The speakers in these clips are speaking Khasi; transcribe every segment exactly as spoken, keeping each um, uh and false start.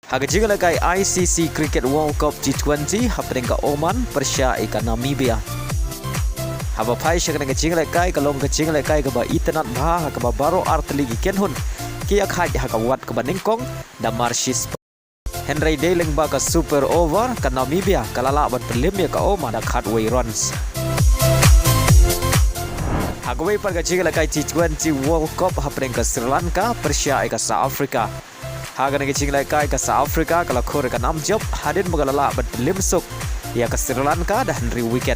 Ha ka jingïalehkai I C C Cricket World Cup T twenty hapdeng ka Oman pyrshah ïa ka Namibia. Haba phai sha kane ka jingïalehkai ka long ka jingïalehkai kaba itynnad bha ha kaba baroh artylli ki kynhun ki ïakhaid ha ka wat kaba nyngkong da mar shi spah. Hynrei dei lyngba ka super over ka Namibia ka la lah ban pynlip ïa ka Oman da khatwei runs. Ha kawei pat ka jingïalehkai T twenty World Cup hapdeng ka Sri Lanka pyrshah ïa ka South Africa. Ha kane ka jingïalehkai ka South Africa ka la khur ïa ka nam jop hadien ba ka la lah ban pynlip suk ïa ka Sri Lanka da hynriew wicket.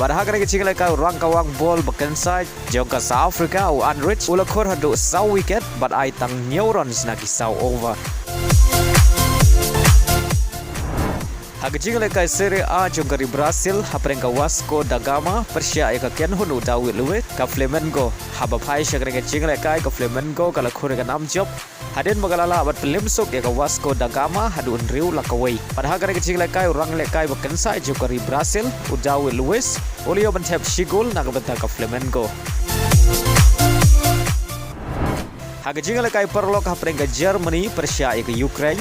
Bad ha kane ka jingïalehkai u rangkawang bol ba kynsai jong ka South Africa u Anrich u la khur haduh saw wicket bad ai tang hynñiew runs na ki saw over. Ha ka jingïalehkai Serie A jong ka ri Brazil hapdeng ka Vasco da Gama pyrshah ïa ka kynhun u David Luiz ka Flamengo. Haba phai sha kane ka jingïalehkai ka Flamengo ka la khur ïa ka nam jop hadien ba ka la lah ban pynlip suk ïa ka Vasco da Gama haduh hynriew la kawei. Bad ha kane ka jingïalehkai u rangïalehkai ba kynsai jong ka ri Brazil u David Luiz u la ïoh ban thep shi gol na ka bynta ka Flamengo. Ha ka jingïalehkai paralok hapdeng ka Germany pyrshah ïa ka Ukraine.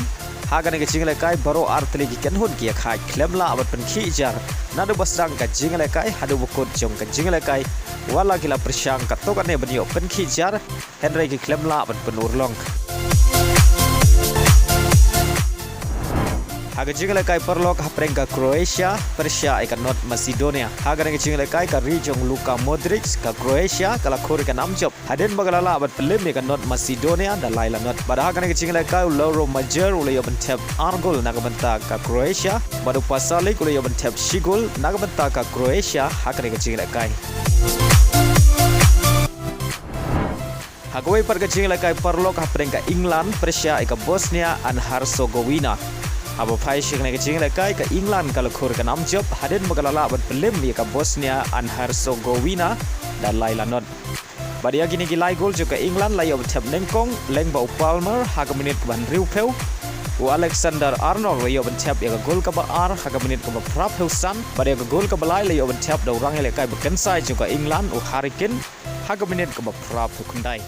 Ha kane ka jingïalehkai baroh artylli ki kynhun ki ïakhaid khlem lah ban pynkhih jar naduh ba sdang ka jingïalehkai haduh ba kut jong ka jingïalehkai. Wat la ki la pyrshang katto katne ban ïoh pynkhih jar hynrei ki khlem lah ban pynurlong. Ha ka jingïalehkai paralok hapdeng ka Croatia pyrshah ïa ka North Macedonia. Ha kane ka jingïalehkai ka ri jong Luka Modric ka Croatia ka la khur ïa ka nam jop hadien ba ka la lah ban pynlip ïa ka North Macedonia da lai la not. Bad ha kane ka jingïalehkai u Lovro Majer u la ïoh ban thep ar gol na ka bynta ka Croatia bad u Pasalic u la ïoh ban thep shi gol na ka bynta ka Croatia ha kane ka jingïalehkai. Ha kawei pat ka jingïalehkai paralok hapdeng ka England pyrshah ïa ka Bosnia and Herzegovina. Haba phai sha kane ka jingïalehkai ka England ka la khur ïa ka nam jop hadien ba ka la lah ban pynlip ïa ka Bosnia and Herzegovina da lai la not. Bad ïa kine ki lai gol jong ka England la ïoh ban thep nyngkong lyngba u Palmer ha ka minit kaba hynriewphew. U Alexander Arnold u la ïoh ban thep ïa ka gol kaba ar ha ka minit kaba phraphew san bad ïa ka gol kaba lai la ïoh ban thep da u rangïalehkai ba kynsai jong ka England u Harry Kane ha ka minit kaba phraphew khyndai.